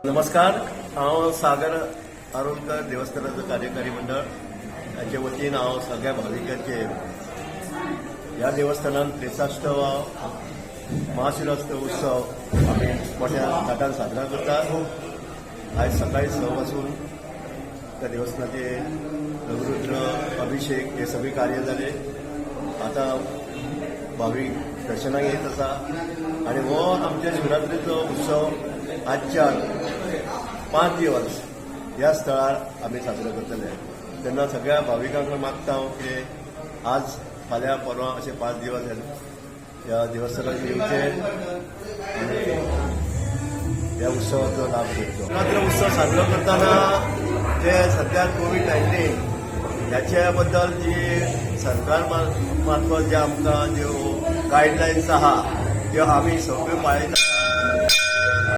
नमस्कार, हांव सागर आरोलकर, देवस्थानाचो कार्यकारी मंडळ हाचे वतीन हांव सगळ्या भाविकांचे ह्या देवस्थानान त्रेसाश्टवा महाशिवरात्र उत्सव आमी मोठ्या थाटान साजरा करतात. आयज सकाळी 6 पासून त्या देवस्थानाचे लघुरुद्र अभिषेक हे सगळे कार्य जाले. आतां भावीक दर्शनाक येत आसा आनी हो आमच्या शिवरात्रेचो उत्सव आजच्यान 5 दिवस ह्या स्थळार आमी साजरो करतले. तेन्ना सगळ्या भाविकांक मागता हांव की आज, फाल्यां, परवां अशे 5 दिवस ह्या देवस्थानार येवचे आनी ह्या उत्सवाचो लाभ घेवचो. शिवरात्र उत्सव साजरो करतना जे सध्या कोवीड-19 ह्याच्या बद्दल जी सरकार मार्फत जे आमकां ज्यो गायडलायन्स आहा, त्यो आमी सगळ्यो पाळयता.